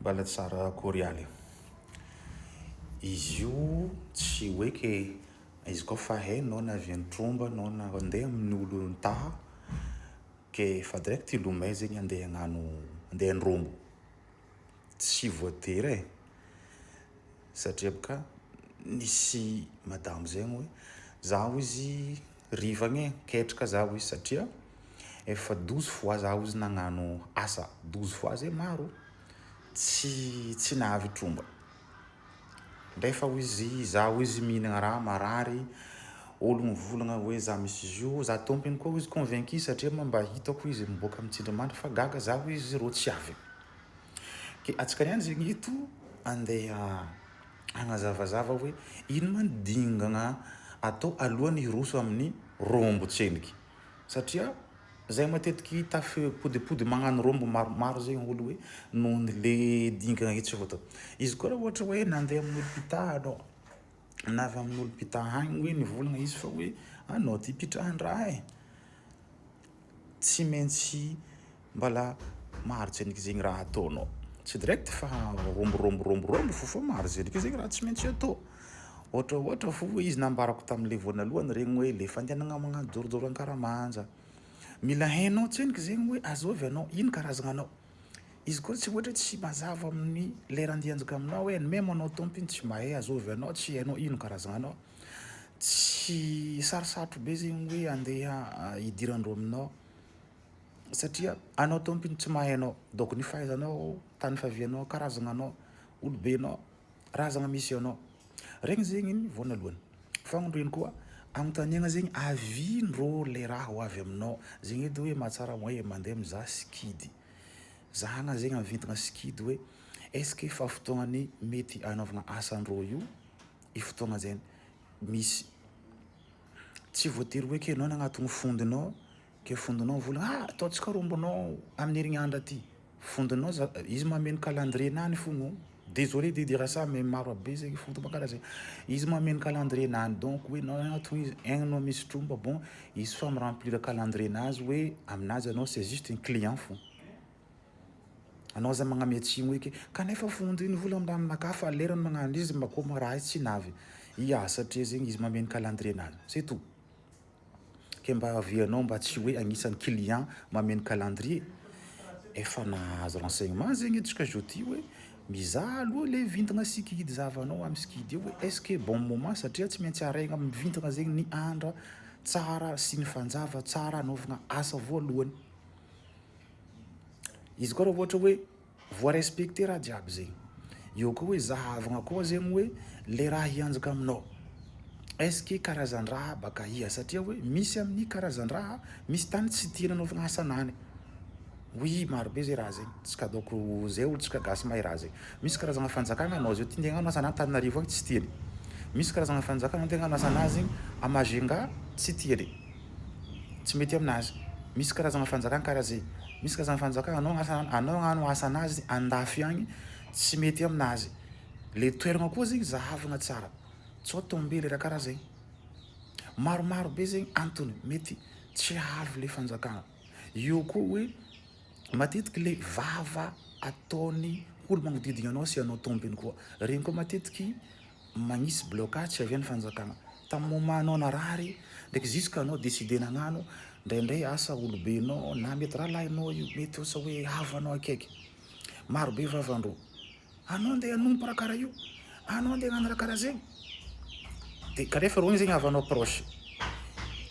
Mbala tsara akory aly. Izy io tsy hoe ke izy koa fa hainao na avy an-tromba anao na andeha amin'ny olo nitaha ke fa direct hilomay zegny andeha hagnano, andeha handrombo. Tsy voatery e. Satria boka nisy madamo zegny hoe zaho izy riva agny ketraka zaho izy satria efa 12 fois zaho izy nagnano asa, 12 fois zegny maro, tsy nahavy tromba. Nefa hoy izy zaho izy mihinagna raha marary, olo mivolagna hoe za misy izy io, za tompony koa hoy izy convaincu satria mba hitako izy miboaka amin'ny tsindrimandry fa gaga zaho hoy izy rô tsy avy. Ke antsika niany zegny eto andeha hagnazavazava hoe ino ma ny dingana atao alohan'ny hiroso amin'ny rombo tsendriky satria zay matetiky tafipodipody magnano rombo maromaro zegny olo hoe noho ny le dingana io tsy voatao. Izy koa raha ohatra hoe nandeha amin'ny olo-pitaha anao na avy amin'ny olo-pitaha agny hoe nivolagna izy fa hoe anao ty mpitrahan-draha e, tsy maintsy mbala maro tsendriky zegny raha ataonao, tsy direct fa romborombo romborombo fô fa maro tsendriky zegny raha tsy maintsy atao. Ohatra ohatra fô izy nambarako tamin'le voanalohany regny hoe le fandehanana magnano jorojoro ankaramanja, mila hainao tsendriky zegny hoe azôvy anao, ino karazagna anao, izy koa tsy ohatra hoe tsy mazava amin'ny lera andeha aminao hoe même anao tompony tsy mahay azôvy anao, tsy hainao ino karazagna anao, tsy sarosarotro be zegny hoe andeha hidirandreo aminao satria anao tompony tsy mahay anao, donc ny fahaizanao, tany fiavianao, karazagna anao, olobenao, razagna misy anao, regny zegny voanalohany. Fagnindroeny koa anontaniagna zegny avy-ndrô le raha ho avy aminao, zegny edy hoe mahatsara hoe mandeha mizaha sikidy, zahagna zegny amin'ny vintagna sikidy hoe est ce que fa fotoagnany mety hanaovagna asandrô io i fotoagna zegny misy. Tsy voatery hoe ke anao nagnatony fondinao ke fondinao mivolagna ah ataontsika rombonao amin'ny herignandro aty, fondinao za izy mameno calendrier-nany fogno, désolé de dire ça mais maro be zegny fomba karaha zay, izy mameno calendrier-nany donc hoe anao nagnatony izy aigny anao misy tromba bon izy fa mi-remplir calendrier-nazy hoe aminazy anao c'est juste un client fô. Anao aza magname tsiny hoe ke kanefa fondy iny vola mba aminakahy fa lerany magnano izy mba koa raha io tsy navy. Ia satria zegny izy mameno calendrier-nazy, c'est tout. Ke mba avianao mba tsy hoe agnisan'ny client mameno calendrier, efa nahazo renseignement zegny antsika zao ty hoe mizaha aloha le vintagna sikidy zahavanao amin'ny sikidy io hoe est ce que bon moment satria tsy maintsy arahigna amin'ny vintagna zegny ny andra tsara sy ny fanjava tsara anaovagna asa voalohany. Izy koa raha ohatra hoe voa-respecter raha jiaby zegny, eo koa hoe zahavagna koa zegny hoe le raha hianjaka aminao, est ce que karazan-draha baka aia satria hoe misy amin'ny karazan-draha misy tany tsy tiany anaovagna asanany, oui maro be zay raha zegny, tsika donc zay olo tsika gasy mahay raha zegny, misy karazagna fanjakana anao zao ty ndeha hagnano asa an'Antananarivo agny tsy tiany, misy karazagna fanjakana andeha hagnano asanazy à Majunga tsy tiany. Tsy mety aminazy. Misy karazagna fanjakana karaha zay. Misy karazagna fanjakana anao asa anao hagnano asanazy andafy agny tsy mety aminazy. Le toeragna koa zegny zahavagna tsara tsao tomber le raha karaha zegny. Maromaro be zegny antony mety tsy hahavy le fanjakana. Eo koa hoe matetiky le vava ataony olo magnodidigna anao sy anao tompony koa. Regny koa matetiky magnisy blocage tsy avy any fanjakana. Tamin'ny moment anao narary ndraiky jusque anao decide nagnano ndraindray asa olobenao na mety rahalahinao io mety asa hoe havanao akaiky. Maro be vavandreo. Anao andeha hanompo raha karaha io, anao andeha hagnano raha karaha zegny. De kanefa reo zegny havanao proche.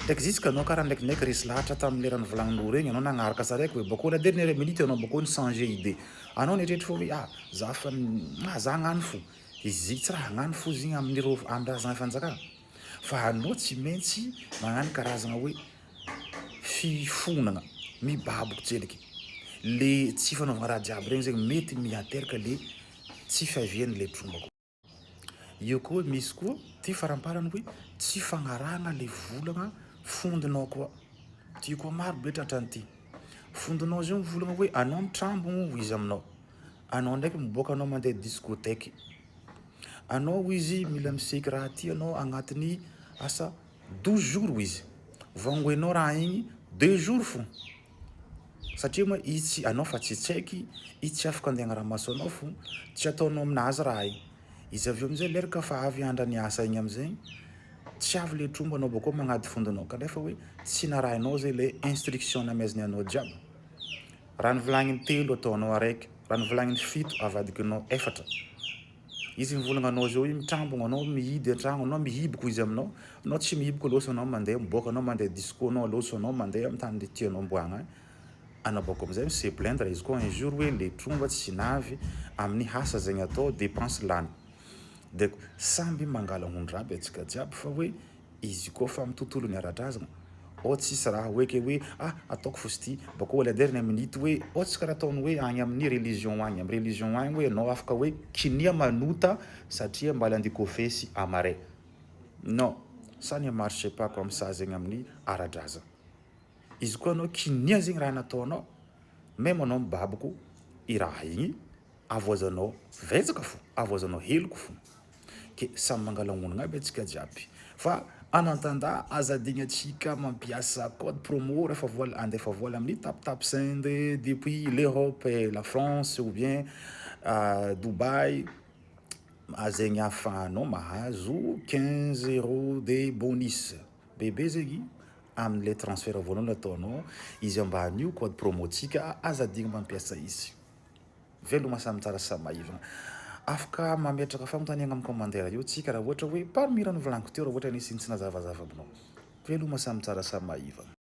Ndraiky jusque anao karaha ndraikindraiky resy lahatra tamin'ny le raha novolagnin'olo regny anao nagnaraka saraiky hoe bakô la dernière minute anao bakô ni-changer idée. Anao nieritreritra fô hoe ah za fa ah za hagnano fô. Izy tsy raha hagnano fo zegny amin'ireo amin'ny razagna fanjakana fa anao tsy maintsy magnano karazagna hoe fifonana, mibaboka tsendriky. Le tsy fanaovagna raha jiaby regny zegny mety miateraka le tsy fiavian'le tromba koa. Eo koa misy koa ty faramparany hoe tsy fagnarahana le volagna fondinao koa. Ty koa maro be tratran'ity. Fondinao zao mivolagna hoe anao mitrambogno izy aminao. Anao ndraiky miboaka anao mandeha discothèque. Anao hoy izy mila miseky raha ty anao agnatin'ny asa 12 jours hoy izy. Vangoenao raha igny 2 jours fô. Satria moa izy tsy, anao fa tsy tsaiky, izy tsy afaka andeha agnara-maso anao fo, tsy ataonao aminazy raha igny. Izy avy eo amizay lera ka fa avy andra niasa igny amizay, tsy avy le tromba anao bakeo magnady fondinao kanefa hoe tsy narahinao zay le instruction namezany anao jiaby. Raha nivolagniny telo ataonao araiky, raha nivolagniny fito avadikinao efatra. Izy mivolagna anao zao io mitrambogno anao mihidy an-tragno anao mihiboko izy aminao, anao tsy mihiboko loatra anao mandeha miboaka anao mandeha disco anao loatra anao mandeha amin'ny tany tianao omboagna agny, anao bôka amizay mi-se plaindre izy koa un jour hoe le tromba tsy navy amin'ny asa zegny atao dépense lany. De samby mangala ondry aby antsika jiaby fa hoe izy koa fa amin'ny tontolon'ny ara-drazana ao tsisy raha hoe ke hoe ah ataoko fo sy ty bakeo à la dernière minute hoe ao tsy karaha ataony hoe agny amin'ny religion agny, amin'ny religion agny hoe anao afaka hoe kinia manota satria mbala andeha kôfesy amaray. Non, ça ne marche pas comme ça zegny amin'ny ara-drazana. Izy koa anao kinia zegny raha nataonao, même anao mibaboko i raha igny avoazanao vetsaka fo, avoazanao heloko fo. Ke samy mangala onagna aby antsika jiaby. Fa en attendant aza adigna antsika mampiasa code promo rehefa vola andefa vola amin'ny Taptap Send depuis l'Europe et la France ou bien Dubaï zegny ahafahanao mahazo 15 euros de bonus. Bebe zegny amin'le transfert voalohany ataonao izy ambany io code promo tsika aza adigno mampiasa izy. Veloma samy tsara samy maivana. Afaka mametraka fanontaniana amin'ny commentaire io tsika raha ohatra hoe parmi raha novolaniko teo raha ohatra nisy tsy nazavazava aminao. Veloma samy tsara samy maivana.